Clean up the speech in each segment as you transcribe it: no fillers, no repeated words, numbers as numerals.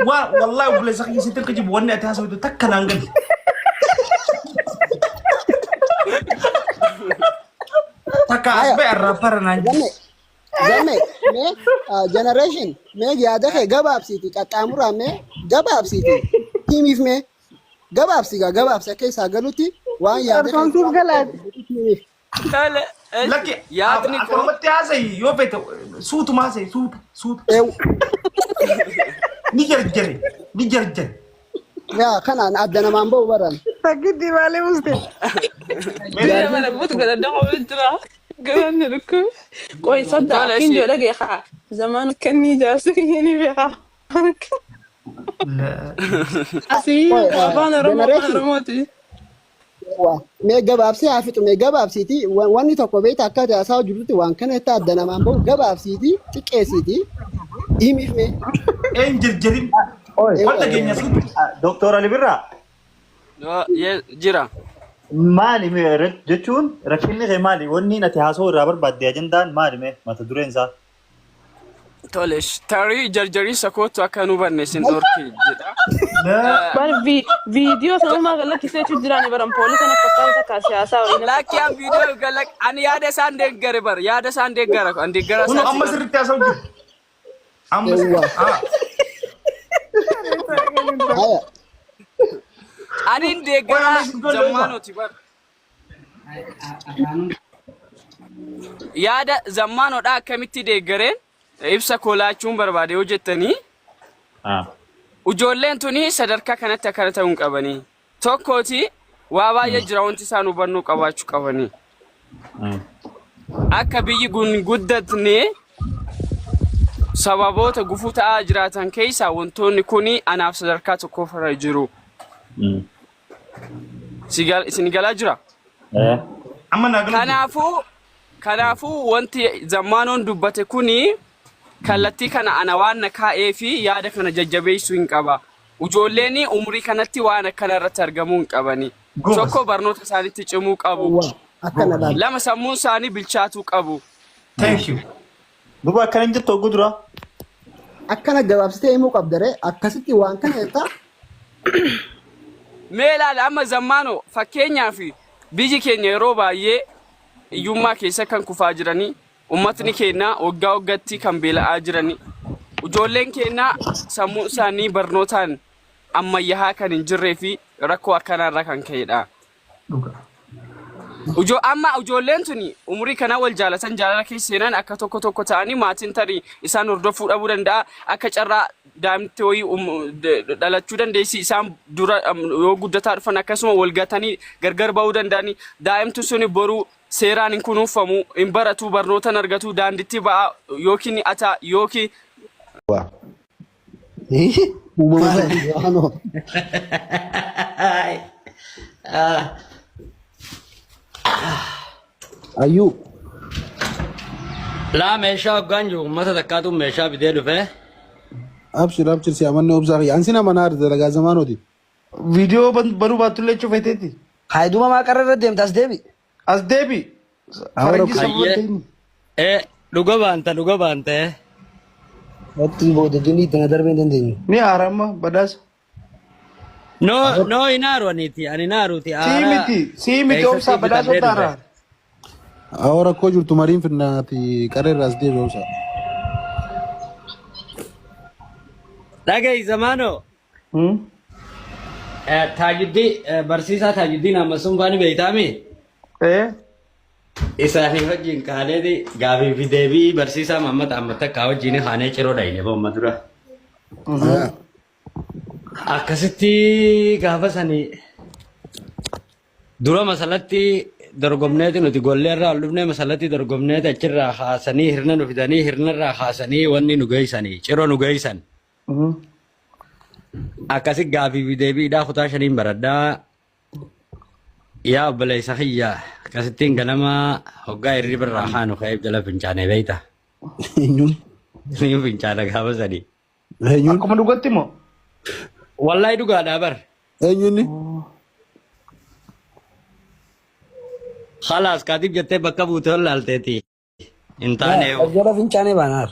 Waa wallaahi obboleessa kiyya sitti akka jibu wanni ati haasawtu takka naan galle. Takka as Haya. ba'e arraabara naan Gamme jedhe. gamme mee generation mee yaada kee gabaabsiiti qaxxaamuraa mee gabaabsiiti himiif mee gabaabsi gaa gabaabsi akka isaa galutti waan yaada kee Qartoon siif galaati. himiif. Tole, Lakki yaadni koo akkanumatti haasayi yoo feete suutuma haasayi suuta suuta. Ni jarjare ni jarjare. Yaa kanaan adda namaan ba'u baran. Takkitti maalee buste. Biyya mana buutu gadadama jira. Galanni dhukkube. Qoy sadda Tole, akkin ishee. jedhe beekaa. Zamaan kennii jaarsi kiyya ni beekaa. Asii Qoy afaan Oromoo afaan generation Oromooti. Waa, mee gabaabsee haa fixu mee gabaabsiiti wanni tokko beekta akka ati haasaa jirtutti waan kana itti adda namaan bahu gabaabsiiti xiqqeessiiti himiif mee. Een jarjarin. Oi, Wal dhageenya suuta. Doktor Ali Birraa, No, jira. maali mee jechuun rakkinni kee maali? Wanni ati haasawuu irraa barbaadde ajandaan maali mee mata dureen isaa? Tole, tarii jarjariisa kootu akka hin hubanne isin dhorki jedha. Bar viidiyoo sanumaa kan lakkiseetu jiraani baran poolisa na fakkaata takka siyaasaa wayii na Lakki an fakkaata. viidiyoo galak ani yaada isaan deeggare bar yaada isaan deeggara an deeggara Kun isaati amma bar. sirriitti haasa'u jiru. Amma Yawwa. ah. Haya. Ani hin Qoy deeggaraa amma isin ijoollee obsa. zammaanoti bar. Yaada zammaanodha akkamitti deeggareen ibsa koo laachuun barbaade yoo jettanii ijoolleen tuni sadarkaa kanatti akkana ta'uu hin qabanii. Tokkooti waa baay'ee jira wanti isaan hubannoo qabaachuu qabanii. Akka biyyi kun guddatne sababoota gufuu ta'aa jiraatan keessaa wantoonni kun anaaf sadarkaa tokkoffarra jiru. Isin galaa jira? Amma naa galu jira. Kanaafuu wanti zammaanoon dubbate kuni kallattii kana ana waan na kaa'ee fi yaada kana jajjabeessuu hin qaba. Ijoolleen umrii kanatti waan akkana irratti argamuu hin qabani. Goobas. Tokko barnoota isaaniitti cimuu qabu. Yawwa. Akkana laal. Lama sammuun isaanii bilchaatuu qabu. Thank you. Duba akkana hin jettu hogguu dura. Akkana gabaabsitee himuu qabda ree akkasitti waan kana jettaa. Mee ilaali amma zammaano fakkeenyaaf biyyi keenya yeroo baay'ee hiyyummaa keessa kan kufaa jiranii ummatni keenya waggaa waggaatti kan beela'aa jiranii ijoolleen keenya sammuu isaanii barnootaan ammayyahaa kan hin jirree fi rakkoo akkanaa irraa kan ka'edha. Dhugaa. Amma ijoolleen tuni umurii kanaa wal jaalatan jaalala keessa seenan akka tokko tokko ta'anii maatiin tarii isaan hordofuu dhabuu danda'a. Akka carraa daa'imti wayii dhalachuu dandeessi isaan dura yoo guddataa dhufan akkasuma wal gatanii gargar ba'uu danda'anii daa'imti suni boruu seeraan hin kunuunfamu hin baratu barnoota hin argatu daanditti ba'a yookiin ata yookiin Uumama isaanii waanoo. Ayyuu. Laa meeshaa hoggaan jiru uummata takkaatu meeshaa fidee dhufe. Abshir abshir si amanne obsaa kiyya. Ansi nama naar dalagaa zamaanooti. Viidiyoo banuu baattullee cufeteeti. Haayiduma maa qarra irra deemta as deebi. As deebi. Awara Faranjii sababa Hayyee. ta'in. Ee dhuga baanta dhuga baanta ee. Waqtii booda jinii tana darbee hin dandeenyu. Ni aara amma badhaasa. No no hin aaru aniiti ani hin aaruuti Sii aara miti sii miti obsaa keessatti badhaasa bitadhee dhufe. taara. Awara rakkoo jirtu mariin finnaati qarree irraa as deebi obsaa. Dhaga'i zamaanoo. Taajuddii barsiisaa Taajuddiin Ammassuun faani beektaami? Ee. Isaanii wajjin kaaneeti gaafii fi deebii barsiisaa Mahammad Ahmad takkaa wajjin kaanee ciroo dhayne boomma dura. Akkasitti gaafa sani dura masalatti dorgomneeti nuti gollee irraa ol dhufnee masalatti dorgomneeti achirraa kaasanii hirna nu fidanii hirna irraa kaasanii wanni nu geessanii ciroo nu geessan. Akkasi gaafii fi deebiidhaa kutaa shaniin baradhaa. Yaa obboleessa kiyya akkasittiin ganama hoggaa hirriba irraa kaanu ka'ee jala fincaanee beekta. Eenyuun? Ni fincaana gaafa sanii. Eenyuun? Akkuma dhugatti moo? Wallahi dhugaadhaa bar. Eenyuun inni? Khalaas kaatiif jettee bakka buute wallaalteeti. Hin taane Jala fincaanee baanaar.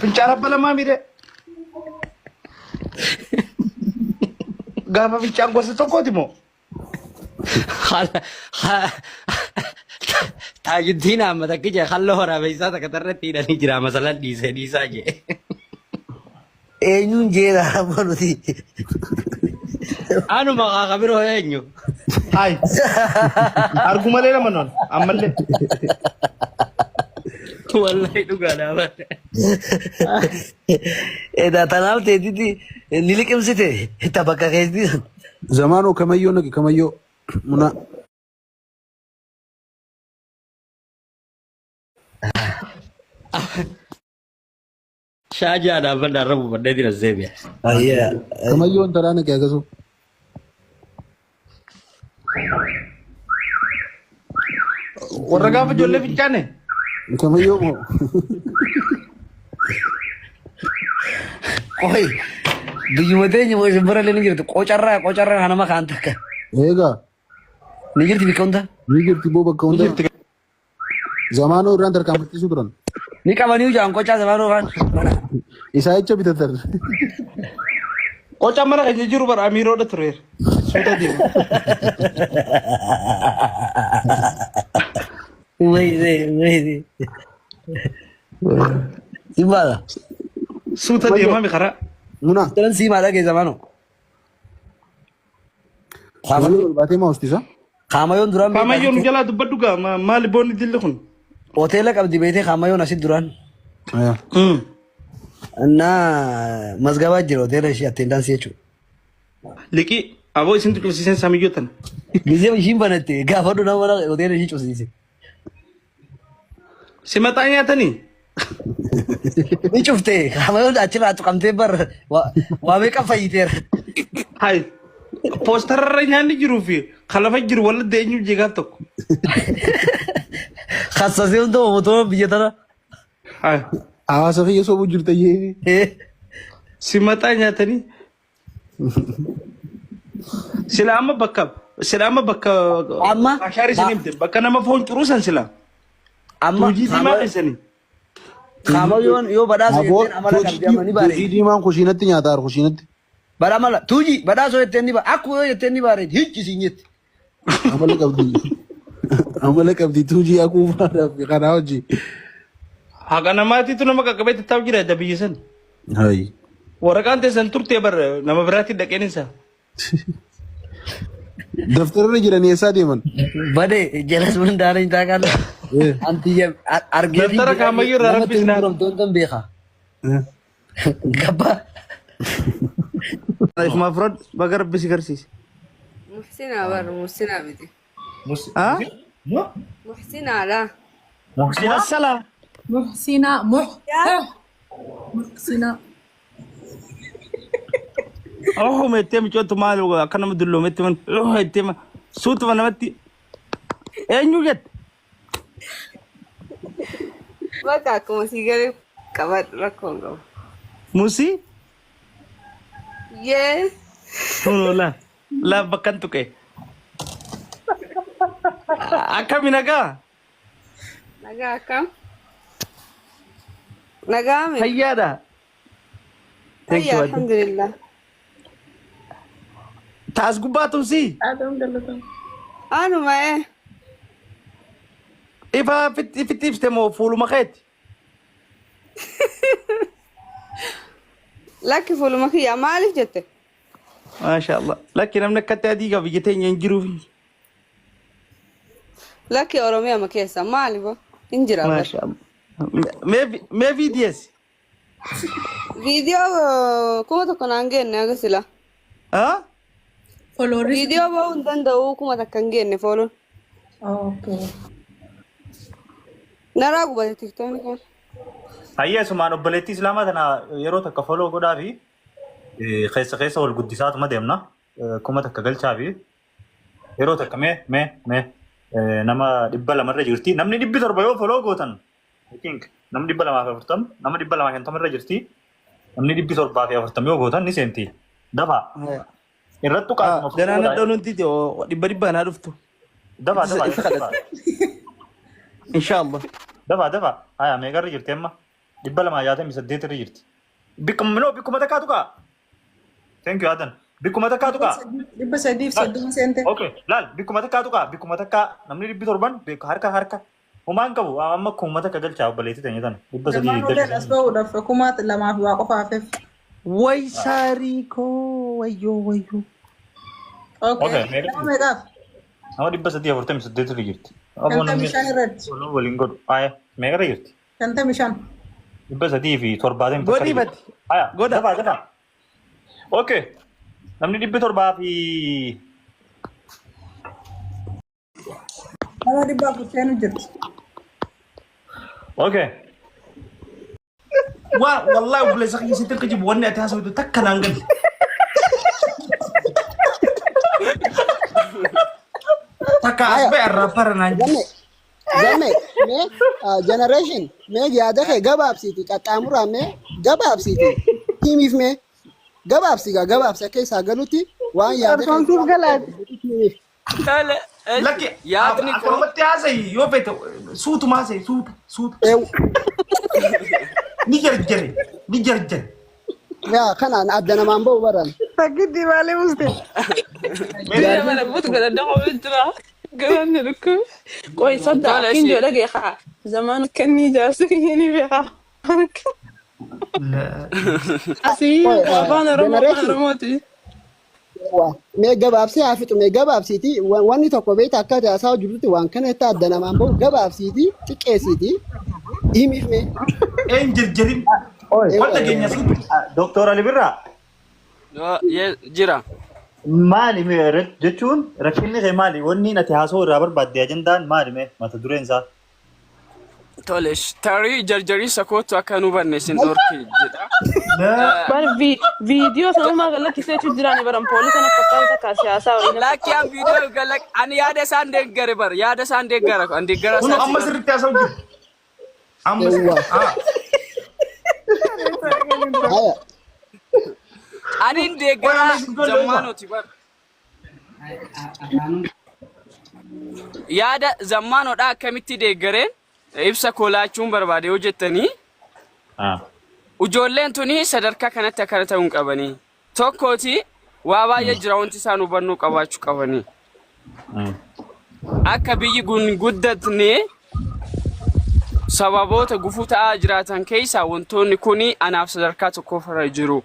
Fincaan abba lamaa miidhe. Gaafa fincaan gosa tokkooti moo? Taajuddiin Ahmad akka jee halloo waraabessaa takka tarratti hidhanii jira masalan dhiisee dhiisaa jee. Eenyuun jeera amma nuti. Anuma kaaka biroo eenyu. Hayi. Argu malee nama noon ammallee. Wallahi dhugaadha bara. Edaa tanaaf teetitti ni liqimsite ta bakka keetti. Zamaanoo kamayyoo naqi kamayyoo. Muna. Shaajaa dhaabbadha irra buufadhee jira zeebiya. Ayyaa. Kamayyoo intalaa naqi akkasuma. Warra gaafa ijoollee fincaane. Kamayyoo moo? Qoy biyyuma teenya moo isin bira illee ni jirti qocarraa qocarraa kanama kaan takka. Eegaa. Ni jirti bakka hunda. Ni jirti boo bakka hunda. Zamaanoo irraan tarkaanfachiisuu turan. Ni qabanii ujaan qocaa zamaanoo kaan. Isaa jecha bitatan. Qocaan mana keenya jiru bara amiiroodha tureera. Suuta deema. Wayne wayne. Simbaadha. Suuta deemaa mi karaa. Muna. Daran siimaadha kee zamaanoo. Kamayyoo ol baatee maa hostisa? Kaamayoon duraan Kamayyoon nu jalaa dubbadhu gaa maali boonni dilli kun? Hoteela qabdi beetee kaamayoon asit duraan. Aya. Innaa mazgabaa jira hoteela ishee attendaansii jechuudha. Liqii aboo isintu cufsiiseen samiyyoo tana. Gizee ishiin banatte gaafadhu nama mana hoteela ishii cufsiise. Simaxaa nyaatanii? Ni cufte kaamayoon achirraa tuqamtee bar waa meeqa fayyiteera. Hai. Poostarra nyaanni jiruu fi kan lafa jiru walla eenyu jeegaaf tokko. Kassasee hunda mootummaa biyya tana. Hai. Hawaasa kiyya sobuu jirta jee. Simaxaa nyaatanii? Sila amma bakka sila amma bakka Amma ashaarii isin himte bakka nama foon curuu san sila. Amma Tuujii diimaa keessanii. kaamayoon yoo badhaasa Aboo jetteen amala qabdi amma ni tuujii bareedi. diimaan kushiinatti nyaataa kushiinatti. Bara amala tuujii badhaasoo jetteen ni bareedi akkuma yoo jetteen ni bareedi hichi siin jetti. Amala qabdi. Amala qabdi tuujii akuufaadhaaf kanaa hojii. Haqa namaatiitu nama qaqqabee tattaaf jira edda biyya san. Hayi. Waraqaan teessan turtee bar nama biraatti dhaqeen isaa. Daftararra jiran eessaa deeman? Bade jelas mun daara hin taaqaala. Anti argee Daftara kaamayyoo irraa namatti rabbisnaa. gurguramtoon tan beeka. Gabba. Ifuma firood baga rabbi si garsiise. Muhsinaa bar Muhsinaa miti. Ah? Muhsinaadha. Muhsina? Assalaa. Muhsinaa muh Muhsinaa. Oh mettee micoottu maal akka nama dulloometti man oh ettee ma suutuma namatti eenyu jette Bakka akkuma sii galee qabadhu rakkoo hin qabu. musii Yes. kunoo laa laa bakkan tuqe akkami nagaa Nagaa akkam? Nagaa mi? fayyaadha Thank you, Fayyaa Adde. alhamdulillah. Taas gubbaa tumsii Anuma ee. ifa ifitti ibsite moo fuuluma keeti Lakki fuuluma kiyyaa maaliif jette? Maasha Allah lakki namni akkatti adii qaba biyya teenya hin jiruuf Lakki Oromiyaa ma keessa maali bo? Hin jira bar. Maasha Allah mee mee VDS Viidiyoo 1000 naan geenne haga sila. ah Followerri. Viidiyoo bahuu hin danda'u 1000 hin geenne fooloon. Okay. Naraa gubate tiktoonni kun. Hayyee sumaan obboleettii Islaamaa tana yeroo takka follow godhaa fi keessa keessa wal guddisaatuma deemna. 1000 galchaa fi yeroo takka mee mee mee nama 200 irra jirti. Namni 700 yoo follow gootan I think namni 240 nama 250 irra jirti. Namni 740 yoo gootan ni seenti. Dafa irrattu qaatuma follow Danaan godhaa. dhadhoon hundi dhibba dhibba naa dhuftu. Dafa dafa Isa dafa kadhate. Inshallah. dafa dafa. Haya meeqarra jirti amma? 268 irra jirti. Bikkuma no bikkuma takkaa tuqaa. Thank you Adan. Bikkuma takkaa tuqaa. 330 seente. Okay, laal bikkuma takkaa tuqaa bikkuma takkaa namni 700 harka harka homaan qabu amma kuma takka galchaa obboleettii teenya tana dhibba sadii Lamaan uleen as bahuudhaaf 2000 fi waa qofa hafeef. Way saarii koo wayyoo wayyoo. Okay. Okay, meeqa? Nama meeqaaf? Nama 348 irra jirti. Ammoo namni 55 irratti. waliin godhu. Aya meeqa irra jirti? 55. 370 takka Godhi irra jirti. bati. Aya Godha. dafaa dafaa. Okay. Namni 700 fi Nama 400 seenu jirti. Okay. Waa wallahi obboleessa kiyya sitti akka jibu wanni ati haasawtu takka naan galle. Takka as ba'e irraa bara naan jedhe. Gamme, gamme, mee generation, mee yaada kee gabaabsiiti qaxxaamuraa mee gabaabsiiti himiif mee gabaabsi gaa gabaabsi akka isaa galutti waan yaada kee Arfoonsiif galaati. himiif. Tole, Lakki yaadni koo akkanumatti haasayi yoo feete suutuma haasayi suuta suuta. Ni jarjare ni jarjare. Yaa kanaan adda namaan ba'u baran. Takkitti maalee buste. Mana buutu gadadama jira. Galanni dhukkub. Qoy sadda Tole, akkin ishee. jedhe geeqa. Zamaan kannii jaarsi kiyyanii beekaa. Asii Qoy afaan Oromoo afaan generation Oromooti. waa mee gabaabsee haa fixu mee gabaabsiiti wanni tokko beekta akka ati haasaa jirtutti waan kana itti adda namaan ba'u gabaabsiiti xiqqeessiiti himiif mee. Een jarjarin. Oi. Wal dhageenya suuta. Doktor Ali Birraa Jira. Maali mee jechuun rakkinni kee maali? Wanni ati haasoo irraa barbaadde ajandaan maali mee mata dureen isaa? Tole, tarii jarjarii sakootu akka nu hubanne isin dhorki jedha. Bar viidiyoo sanumaa galakkisee jiraani baran poolisa na fakkaata takka siyaasaa wayii na Lakki an fakkaata. viidiyoo galak ani yaada isaan deeggare bar yaada isaan deeggara an deeggara Kun isaa amma sirriitti haasa'u jiru. Amma Yawwa. Haya. Ani hin deeggara zammaanoti bar. Yaada zammaanodha akkamitti deeggareen ibsa koo laachuun barbaade yoo jettanii ijoolleen tuni sadarkaa kanatti akkana ta'uu hin qabanii. Tokkooti waa baay'ee jira wanti isaan hubannoo qabaachuu qabanii. Akka biyyi kun guddatne sababoota gufuu ta'aa jiraatan keessaa wantoonni kuni anaaf sadarkaa tokkoffarra jiru.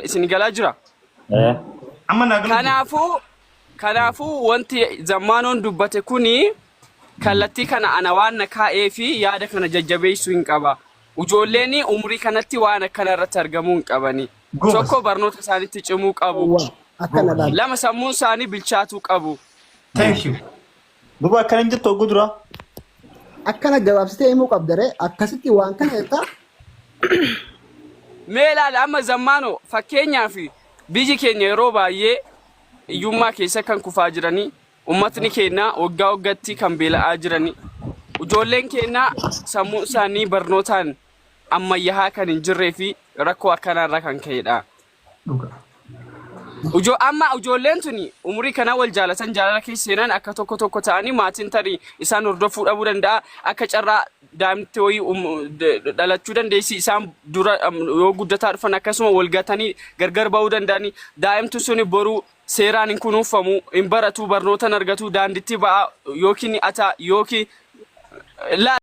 Isin galaa jira? Amma naa galu. Kanaafuu wanti zammaanoon dubbate kuni kallattii kana ana waan na kaa'ee fi yaada kana jajjabeessuu hin qaba. Ijoolleen umurii kanatti waan akkana irratti argamuu hin qabani. Goobas. Tokko barnoota isaaniitti cimuu qabu. Yawwa. Akkana laal. Lama sammuun isaanii bilchaatuu qabu. Thank you. Duuba akkana hin jirtu hogguu dura. Akkana gabaabsitee himuu qabda ree akkasitti waan kana jettaa. Mee ilaali amma zammaanoo fakkeenyaaf biyyi keenya yeroo baay'ee hiyyummaa keessa kan kufaa jiranii ummatni keenya waggaa waggaatti kan beela'aa jiranii ijoolleen keenya sammuu isaanii barnootaan ammayyahaa kan hin jirree fi rakkoo akkanaarraa kan ka'edha. Dhuga. Amma ijoolleen tuni umurii kana wal jaalatan jaalala keessa seenan akka tokko tokko ta'anii maatiin tarii isaan hordofuu dhabuu danda'a. Akka carraa daa'imti wayii dhalachuu dandeessi isaan dura yoo guddataa dhufan akkasuma wal gatanii gargar ba'uu danda'anii daa'imti suni boruu seeraan hin kunuunfamu hin baratu barnoota hin argatu daanditti ba'a yookiin ata yookiin laa.